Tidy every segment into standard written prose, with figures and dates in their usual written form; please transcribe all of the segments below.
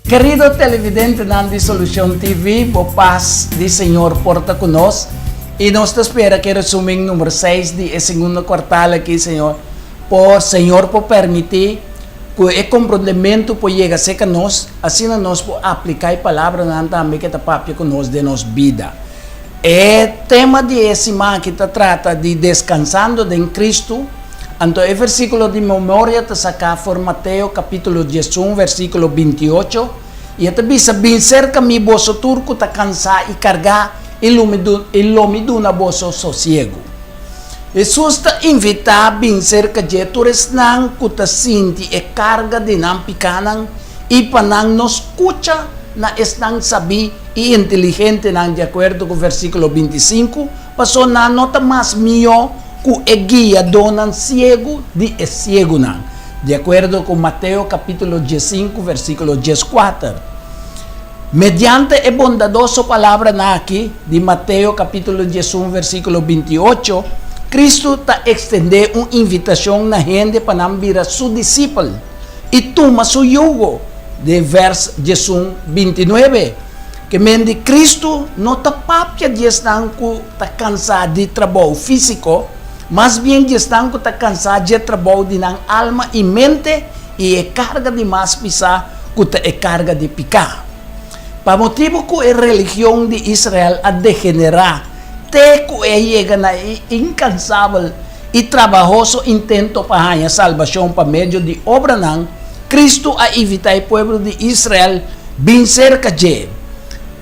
Kerido televidentenan di Solucion TV, bo pas di Señor por ta ku nos i nos ta spera ku e resumen number seis di e segundo kwartal aki Señor por Señor por permiti ku e komprondementu por yega serka nos asina nos por aplika e palabranan tambe ke ta papia ku nos den nos bida. E tema di e siman aki ta trata di deskansando den Kristu. Anto e versíkulo di memoria ta saká for Mateo kapítulo 11 versíkulo 28, i e ta bisa, Bin serka mi, boso tur ku ta kansá i kargá, i lo mi i lo mi duna boso sosiegu. Hesus ta invitá bin serka dje tur esnan ku ta sinti e karga di nan pikánan i pa nan no skucha na esnan sabí i inteligentenan, di akuerdo ku versíkulo 25, Paso nan no ta mas mihó ku e guiadónan siegu di e siegunan, di akuerdo ku Mateo kapítulo 15 versíkulo 14. Mediante e bondadoso palabranan aki di Mateo kapítulo 11 versíkulo 28, Kristu ta ekstendé un invitashon na hende pa nan bira su disipel i tuma su yugo, den vèrs 11, 29. Ke men di Kristu no ta papia di esnan ku ta kansá di trabou físiko, mas bien di esnan ku ta kansá dje trabou di nan alma i mente i e karga di mas pisá ku ta e karga di piká. Pa motibu ku e religion di Israel a degenerá te ku e yega na e inkansabel i trabahoso intento pa haña salbashon pa medio di obranan, Kristu a invitá e pueblo di Israel bin serka dje.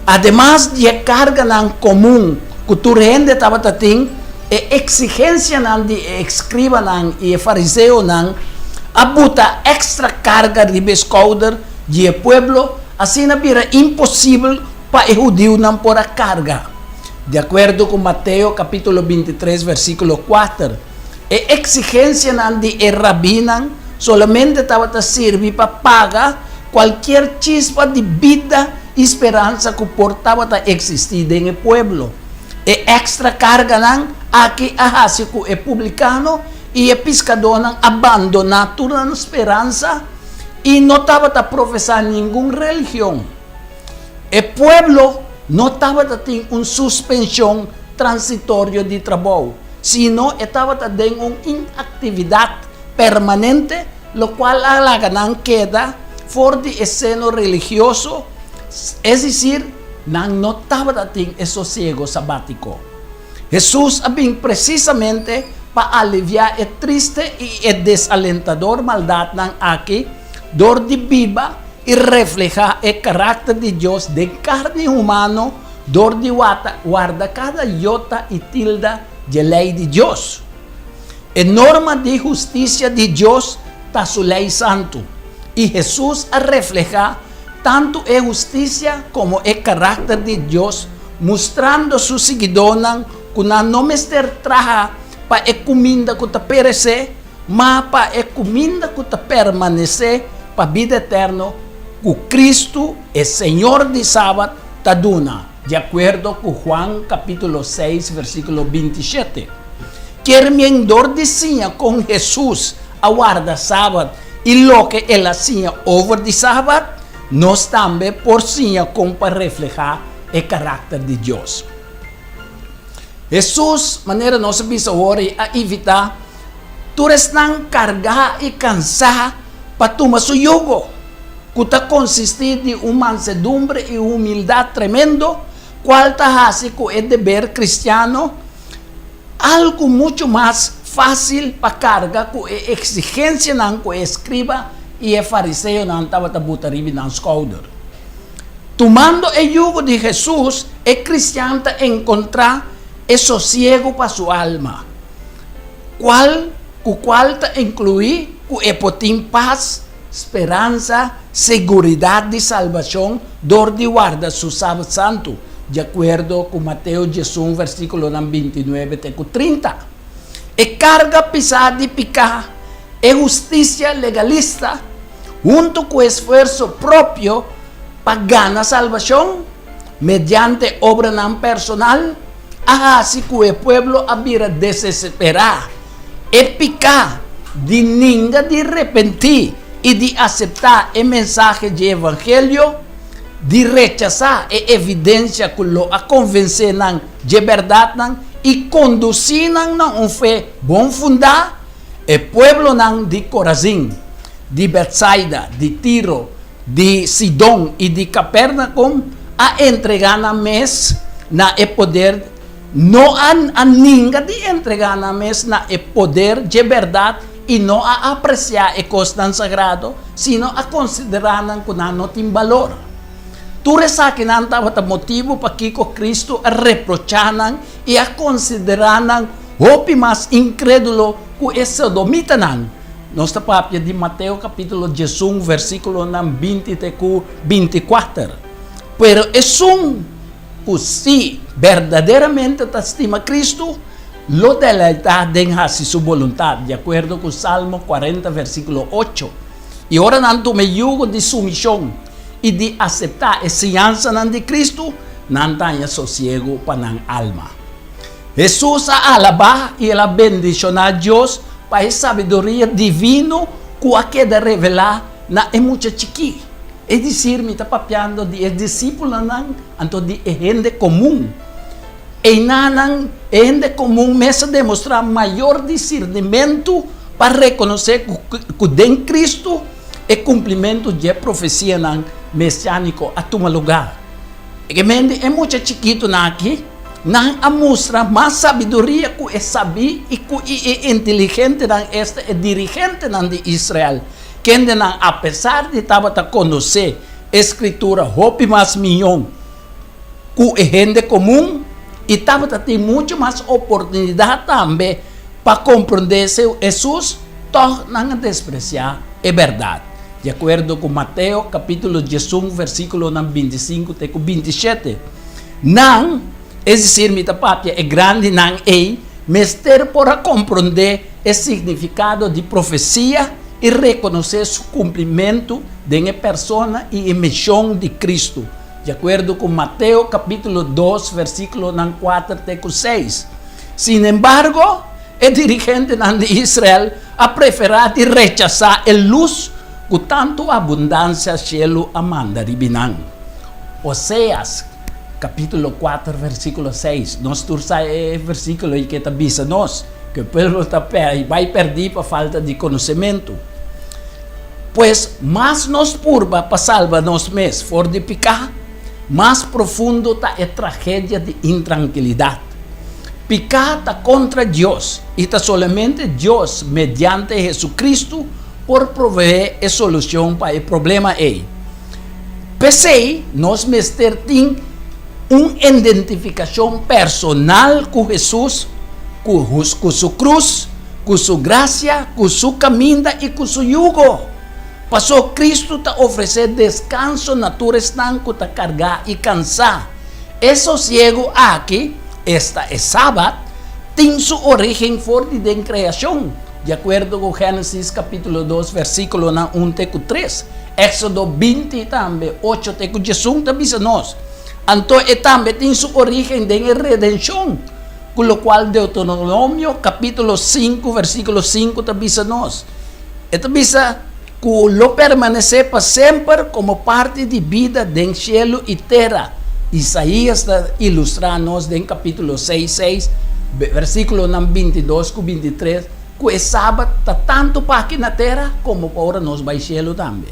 Ademas di e karganan komun ku tur hende tabata tin, e eksigensianan di e eskribanan i e fariseonan a buta èkstra karga riba e skouder di e pueblo, asina bira imposibel pa e hudiunan por a karga. Di akuerdo ku Mateo kapítulo 23 versíkulo 4, e eksigensianan di e rabinan solamente tabata sirbi pa paga kualkier chispa di bida i speransa ku por tabata eksistí den e pueblo. E èkstra karganan aki a hasi ku e publikano i e piskadónan a bandoná tur nan speransa i no tabata profesá ningun religion. E pueblo no tabata tin un suspenshon transitorio di trabou, sino e tabata den un inaktividat permanente, lokual a laga nan keda for di e seno religioso, es desir, nan no tabata tin e sosiego sabátiko. Hesus a bin presisamente pa aliviá e triste i e desalentador maldatnan aki dor di biba i reflehá e karakter di Dios den karni humano dor di warda kada yota i tilda dje lei di Dios. E norma di hustisia di Dios ta su lei santu, i Hesus a reflehá tantu e hustisia komo e karakter di Dios, mustrando su siguidónan ku nan no mester traha pa e kuminda ku ta peresé, ma pa e kuminda ku ta permanesé pa bida eterno ku Kristu, e Señor di Sabat, ta duna, di akuerdo ku Juan kapítulo 6 versíkulo 27. Kier mien dor di siña kon Hesus a warda Sabat i loke el a siña over di Sabat, nos tambe por siña kon pa reflehá e karakter di Dios. Hesus, manera nos a bisa awor, a invitá tur esnan kargá i kansá pa tuma su yugo, ku ta konsistí di un mansedumbre i humildat tremendo, kual ta hasi ku e deber kristiano algu muchu mas fásil pa karga ku e eksigensianan ku e eskriba i e fariseonan tabata buta riba nan skouder. Tumando e yugo di Hesus, e kristian ta enkontrá e sosiegu pa su alma, kual ku kual ta inkluí ku e por tin pas, speransa, seguridat di salbashon dor di warda su Sabat santu, di akuerdo ku Mateo 11 versíkulonan 29 te ku 30. E karga pisá di piká, e hustisia legalista, huntu ku esfuerso propio pa gana salbashon mediante obranan personal, a hasi ku e pueblo a bira desesperá. E piká di ninga di repentí. i di aseptá e mensahe dje evangelio, di rechasá e evidensia ku lo a konvensé nan dje bèrdatnan i kondusí nan na un fe bon fundá, e pueblonan di Korazin, di Bètsaida, di Tiro, di Sidon i di Kapernaum a entregá nan mes na e poder, no a a ninga di entregá nan mes na e poder dje bèrdat i no a apresiá e kosnan sagrado, sino a konsiderá nan ku nan no tin balor. Tur esakinan tabata motibu pakiko Kristu a reprochá nan i a konsiderá nan hopi mas inkrédulo ku e sodomitanan. Nos ta papia di Mateo kapítulo 11 versíkulonan 20 te ku 24. Pero esun ku sí berdaderamente ta stima Kristu lo deleitá den hasi su boluntat, di akuerdo ku Salmo 40 versíkulo 8. I ora nan tuma e yugo di sumishon i di aseptá e siñansanan di Kristu, nan ta haña sosiegu pa nan alma. Hesus a alabá i el a bendishoná Dios pa e sabiduria divino ku a keda revelá na e mucha chikí. Es disir, mi ta papiando di e disipelnan, anto di e hende komun. Einanan, e hende komun mes a demostrá mayor disirnimentu pa rekonosé ku den Kristu e kumplimentu dje profesianan mesiániko a tuma lugá. Egemente e mucha chikitunan aki, nan a mustra mas sabiduria ku e sabí i ku e inteligentenan, esta e dirigentenan di Israel, kendenan apesar di tabata konosé e Skritura hopi mas mihó ku e hende komun i tabata tin muchu mas oportunidat tambe pa komprondé Hesus, tòg nan a despresiá e bèrdat. Di akuerdo ku Mateo kapítulo 11 versíkulonan 25 te ku 27, nan, es desir mi ta papia e grandinan ei, mester por a komprondé e signifikado di profesia i rekonosé su kumplimentu den e persona i e mishon di Kristu, di akuerdo ku Mateo kapítulo 2 versíkulonan 4 te ku 6. Sinembargo, E dirigentenan di Israel a preferá di rechasá e lus ku tantu abundansia shelu a manda riba nan. Oseas, kapítulo 4, versíkulo 6, Nos tur sa e versíkulo ei ke ta bisa nos ku e pueblo ta bai pèrdí pa falta di konosementu. Pues, mas nos purba pa salba nos mes for di piká, mas profundo ta e tragedia di intrankilidat. Piká ta kontra Dios, i ta solamente Dios, mediante Hesukristu, por proveé e solushon pa e problema ei. P'esei, nos mester tin un identifikashon personal ku Hesus, ku ku su krus, ku su grasia, ku su kaminda i ku su yugo. Pasó Kristu ta ofresé deskanso na tur esnan ku ta kargá i kansá. E sosiegu aki, esta e Sabat, tin su orígen for di den kreashon, di akuerdo ku Génesis kapítulo 2 versíkulonan 1 te ku 3. Éksodo 20 tambe 8 te ku 11 ta bisa nos. Anto e tambe tin su orígen den e redenshon, ku lokual Deuteronomio kapítulo 5 versíkulo 5 ta bisa nos. E ta bisa ku lo permanesé pa semper komo parti di bida den shelu i tera. Isaías ta ilustrá nos den kapítulo 6, 6, versíkulonan 22 ku 23, ku e Sabat ta tantu pa aki na tera komo pa ora nos bai shelu tambe.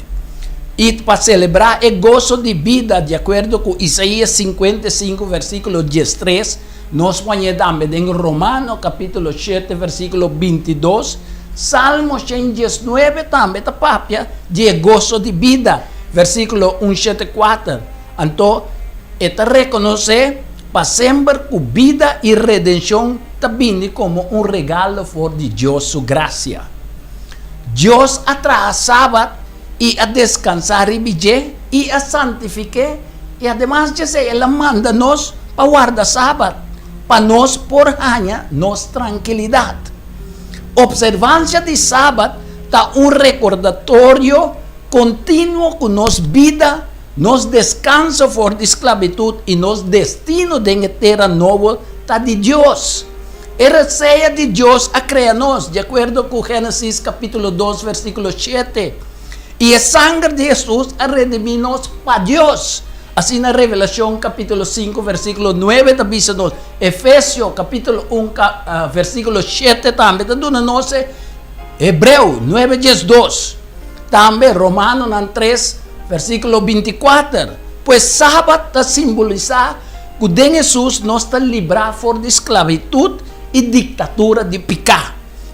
I pa selebrá e goso di bida di akuerdo ku Isaías 55, versíkulo 13, Nos poñ'é tambe den Romano kapítulo 7 versíkulo 22. Salmo 119 tambe ta papia di e goso di bida, versíkulo 174. Anto e ta rekonosé pa semper ku bida i redenshon ta bini komo un regalo for di Dios su grasia. Dios a traha Sabat i a deskansá riba dje i a santifik'é. I ademas djesei el a manda nos pa warda Sabat, pa nos por haña nos trankilidat. Opservansia di Sabat ta un rekordatorio kontinuo ku nos bida, nos deskanso for di sklabitut i nos destino den e tera nobo ta di Dios. E resea di Dios a krea nos, di akuerdo ku Génesis kapítulo 2 versíkulo 7. I e sanger di Hesus a redimí nos pa Dios. Asina Revelashon kapítulo sinku versíkulo nuebe ta bisa nos. Efesio kapítulo un versíkulo shete tambe ta duna nos e. Hebreo nuebe diesdos. Tambe Romanonan tres versíkulo bintikuater. Pues Sabat ta simbolisá ku den Hesus nos ta librá for di sklabitut i diktatura di piká,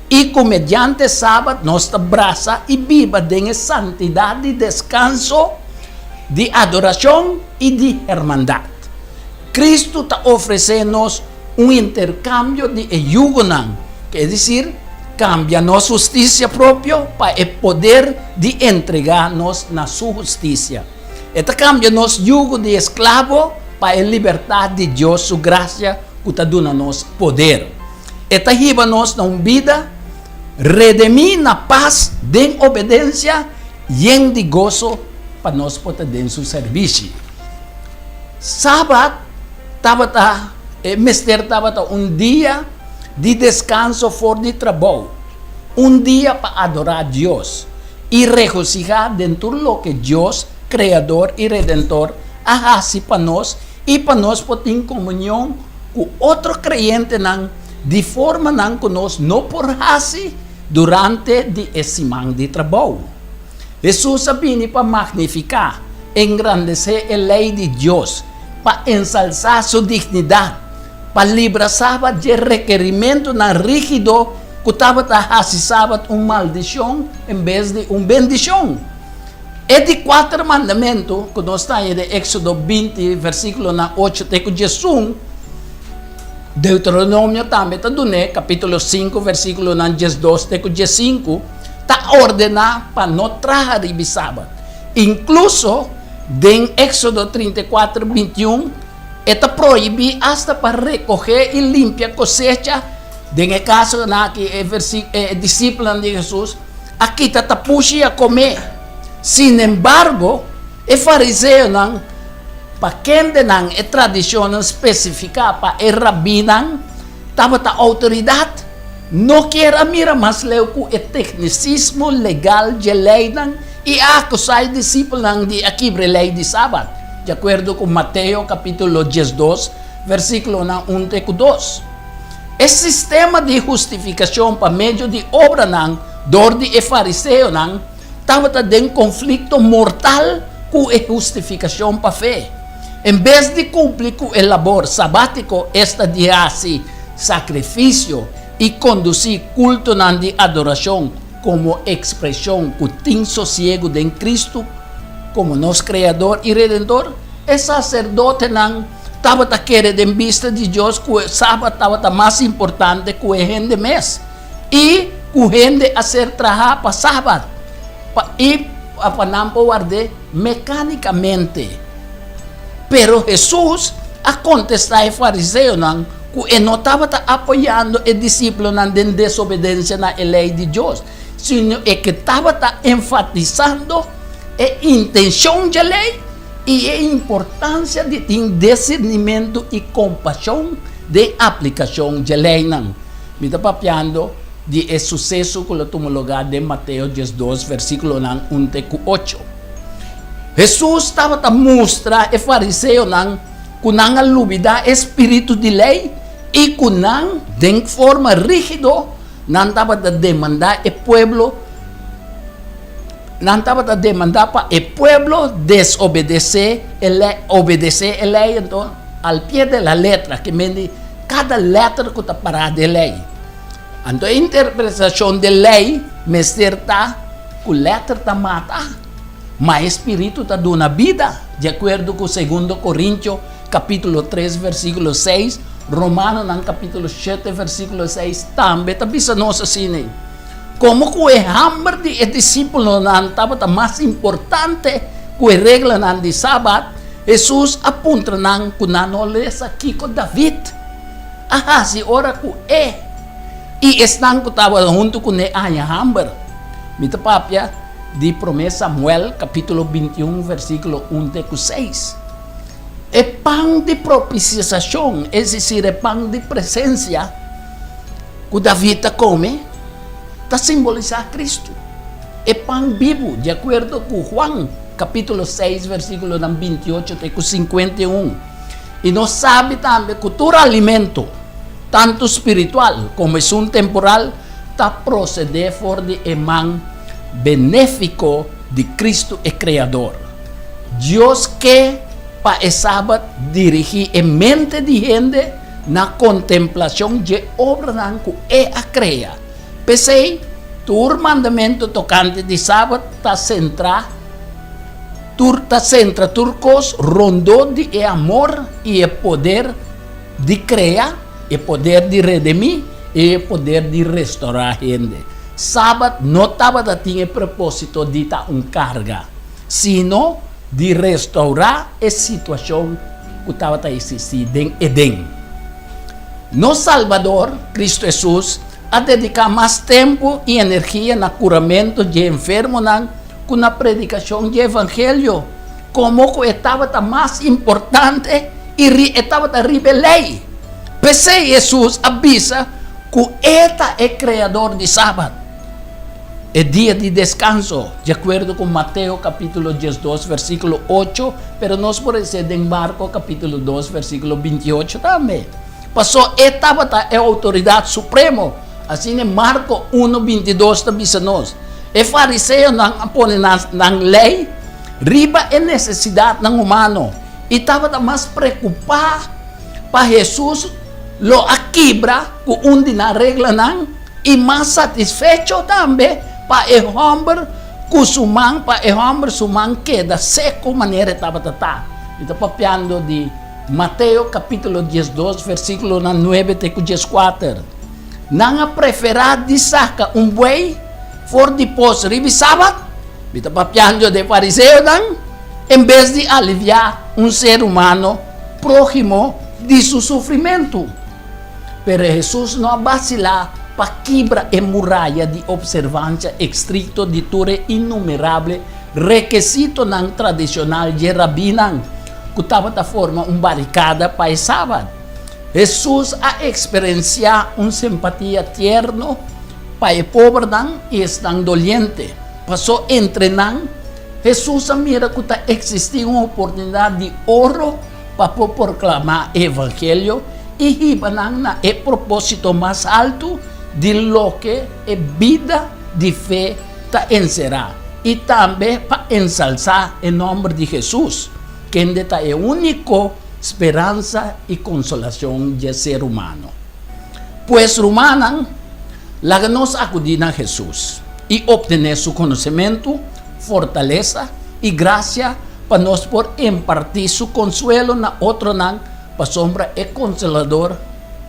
i ku mediante Sabat nos ta brasa i biba den e santidat di deskanso, di adorashon i di hermandat. Kristu ta ofresé nos un interkambio di e yugonan, ke desir, kambia nos hustisia propio pa e poder di entregá nos na Su hustisia. E ta kambia nos yugo di esklabo pa e libertat di Dios su grasia ku ta duna nos poder. E ta hiba nos na un bida redemí na pas den obedensia yen di goso pa nos por ta den su serbishi. Sabat tabata e mester tabata un dia di deskanso for di trabou, un dia pa adorá Dios i regosihá den tur loke Dios, Kreador i Redentor, a hasi pa nos i pa nos por tin komunion ku otro kreyentenan di formanan ku nos no por hasi durante di e siman di trabou. Hesus a bini pa magnifiká, engrandesé e lei di Dios, pa ensalsá su dignidat, pa libra Sabat dje rekerimentunan rígido ku tabata hasi Sabat un maldishon en bes di un bendishon. E di kuater mandamentu, ku nos ta haña den Éksodo 20, versíkulonan 8 te ku 11, Deuteronomio tambe ta dun'é, kapítulo 5, versíkulonan 12 te ku 15, ta ordená pa no traha riba e sabat. Inkluso den Éksodo 34, 21, e ta prohibí asta pa rekohé i limpia kosecha. Den e kasonan aki e e disipelnan di Hesus a kita tapushi i a kom'é. Sinembargo, e fariseonan, pa kendenan e tradishonnan spesifiká pa e rabinan tabata outoridat, no kier a mira mas leu ku e teknisismo legal dje leinan i a akusá e disipelnan di a kibra e lei di Sabat, di akuerdo ku Mateo kapítulo 12, versíkulonan un te ku dos. E sistema di hustifikashon pa medio di obranan dor di e fariseonan tabata den konflikto mortal ku e hustifikashon pa fe. En bes di kumpli ku e labor sabátiko, esta di hasi sakrifisio i kondusí kultonan di adorashon komo ekspreshon ku tin sosiegu den Kristu komo nos Kreador i Redentor, e saserdotenan tabata kere den bista di Dios ku e Sabat tabata mas importante ku e hende mes i ku hende a ser trahá pa Sabat pa i pa nan por ward'é mekanikamente. Pero Hesus a kontestá e fariseonan ku e no tabata apoyando e disipelnan den desobedensia na e lei di Dios, sino e ke tabata enfatisando e intenshon dje lei i e importansia di tin discernimentu i kompashon den aplikashon dje leinan. Mi ta papiando di e suseso ku lo tuma lugá den Mateo 12, versíkulonan un te ku ocho. Hesus tabata mustra e fariseonan ku nan a lubidá e spiritu di lei i ku nan, den forma rígido, nan tabata demandá e pueblo Nan tabata demandá pa e pueblo desobedesé e lei, obedesé e lei anto al pie de la letra, ke men di kada lèter ku ta pará den lei. Anto e interpretashon den lei mester ta ku lèter ta mata, ma e spiritu ta duna bida, di akuerdo ku Segundo Korintio kapítulo 3 versíkulo 6, Romanonan kapítulo 7 versíkulo 6 tambe ta bisa nos asina. Komo ku e hamber di e disípulonan tabata mas importante ku e reglanan di Sabat, Hesus a puntra nan ku nan no lesa kiko David a hasi ora ku e i esnan ku tabata huntu kuné a haña hamber. Mi ta papia di Promé Samuel kapítulo 21 versíkulo un te ku seis. E pan di propisiashon, es desir e pan di presensia, ku David ta kome ta simbolisá Kristu. e pan bibu, di akuerdo ku Juan kapítulo 6 versíkulonan 28 te ku 51. I nos sabi tambe ku tur alimento, tantu spiritual komo esun temporal, ta prosedé for di e man benéfiko di Kristu e Kreador. Dios ke pa e Sabat dirigí e mente di hende na kontemplashon dje obranan ku E a krea. P'esei, tur mandamentu tokante di Sabat ta sentrá tur ta sentra tur kos rondó di e amor i e poder di krea, e poder di redemí i e poder di restorá hende. Sabat no tabata tin e propósito di ta un karga, sino di restourá e situashon ku tabata eksistí den Edén. Nos Salbador, Kristu Hesus, a dediká mas tempu i energia na kuramentu dje enfermonan ku na predikashon dje evangelio, komo ku e tabata mas importante i e tabata riba e lei. P'esei Hesus a bisa ku e ta e Kreador di Sabat, e dia di deskanso, di akuerdo ku Mateo kapítulo 12 versíkulo 8, pero nos por hesé den Marko kapítulo 2 versíkulo 28 tambe. Pasó e tabata e outoridat supremo, asina Marko 1, 22 ta bisa nos. E fariseonan a pone nan lei riba e nesesidatnan humano i tabata mas preokupá pa Hesus lo a kibra ku un di nan reglanan i mas satisfecho tambe pa e hòmber ku su man pa e hòmber su man keda seku manera e tabata ta. Mi ta papiando di Mateo kapítulo 12 versíkulonan 9 te ku 14. Nan a preferá di saka un buey for di pos riba e sabat, mi ta papiando di e fariseonan, en bes di aliviá un ser humano próhimo di su sufrimentu. Pero Hesus no a basilá pa kibra e muraya di opservansia estrikto di tur e innumerable rekesitonan tradishonal dje rabinan ku tabata forma un barikada pa e sabat. Hesus a eksperensiá un simpatia tierno pa e pobernan i esnan doliente. Pasó entre nan, Hesus a mira ku ta eksistí un oportunidat di oro pa por proklamá e evangelio i hiba nan na e propósito mas haltu di loke e bida di fe ta enserá, i tambe pa ensalsá e nòmber di Hesus, kende ta e úniko speransa i konsolashon dje ser humano. Pues, rumannan, laga nos akudí na Hesus i optené su konosementu, fortalesa i grasia pa nos por impartí su konsuelo na otronan, pasobra e Konsolador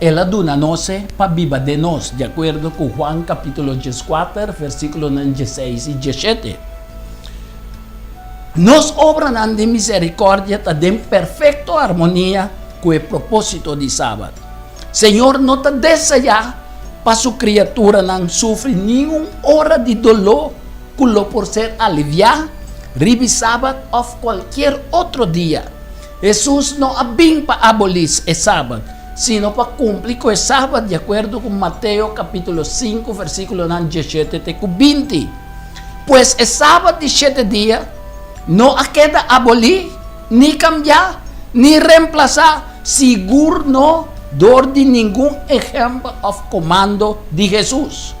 el a duna nos e pa biba den nos, di akuerdo ku Juan kapítulo 14, versíkulonan 16 i 17. Nos obranan di miserikòrdia ta den perfekto armonia ku e propósito di Sabat. Señor no ta deseá pa su kriaturanan sufri niun ora di doló ku lo por ser aliviá riba e Sabat òf kualkier otro dia. Hesus no a bin pa abolí e Sabat, sino pa kumpli ku e Sabat di akuerdo ku Mateo kapítulo 5 versíkulonan 17 te ku 20. Pues e Sabat di shete dia no a keda abolí, ni kambiá, ni remplasá, sigur no dor di ningun ehèmpel òf komando di Hesus.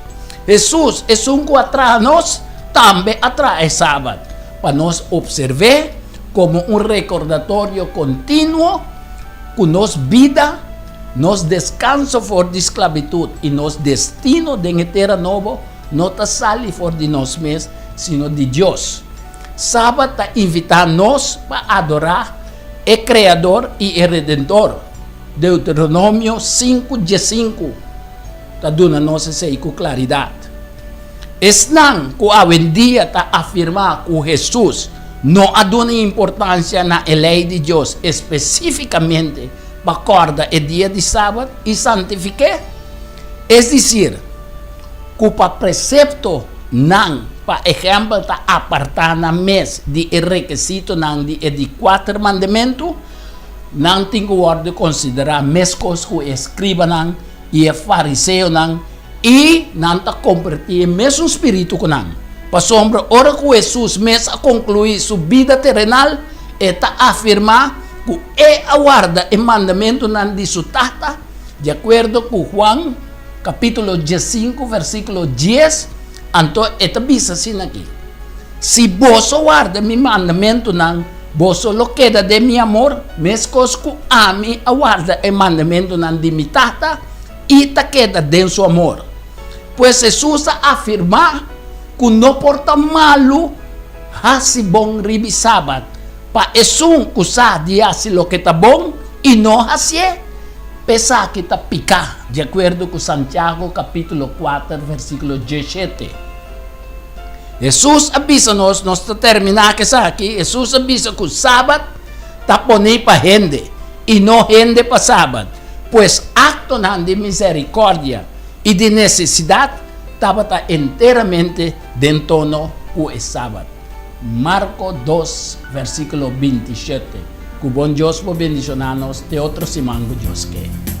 Hesus, esun ku a traha nos, tambe a traha e Sabat pa nos opserv'é komo un rekordatorio kontinuo ku nos bida, nos deskanso for di sklabitut i nos destino den e tera nobo no ta sali for di nos mes, sino di Dios. Sabat ta invitá nos pa adorá e Kreador i e Redentor. Deuteronomio 5, 15 ta duna nos esei ku klaridat. Esnan ku awendia ta afirmá ku Hesus no a duna importansia na e lei di Dios espesífikamente pa kòrda e dia di sabat i santifik'é, es disir, ku pa presepto nan, pa ehèmpel, ta apartá nan mes di e rekisitonan di e di kuater mandamentu, nan tin ku wòrdu konsiderá meskos ku e eskribanan i e fariseonan, i nan ta kompartí e mesun spiritu ku nan. Pasobra ora ku Hesus mes a konkluí su bida terenal, e ta afirmá ku e a warda e mandamentunan di su Tata, di akuerdo ku Juan kapítulo diesinku versíkulo dies, anto e ta bisa asina aki, Si boso warda mi mandamentunan, boso lo keda den mi amor, meskos ku ami a warda e mandamentunan di mi Tata i ta keda den su amor. Pues Hesus a afirmá ku no por ta malu hasi bon riba e sabat pa esun ku sa di hasi loke ta bon i no hasié, p'esaki ta piká, di akuerdo ku Santiago kapítulo kuater versíkulo diesshete. Hesus a bisa nos, nos ta terminá ku esaki, Hesus a bisa ku sabat ta poné pa hende i no hende pa sabat. Pues aktonan di miserikòrdia i di nesesidat tabata enteramente den tono ku e sabat. Marko dos, versíkulo 27. Ku bon Dios por bendishoná nos te otro siman ku Dios ke.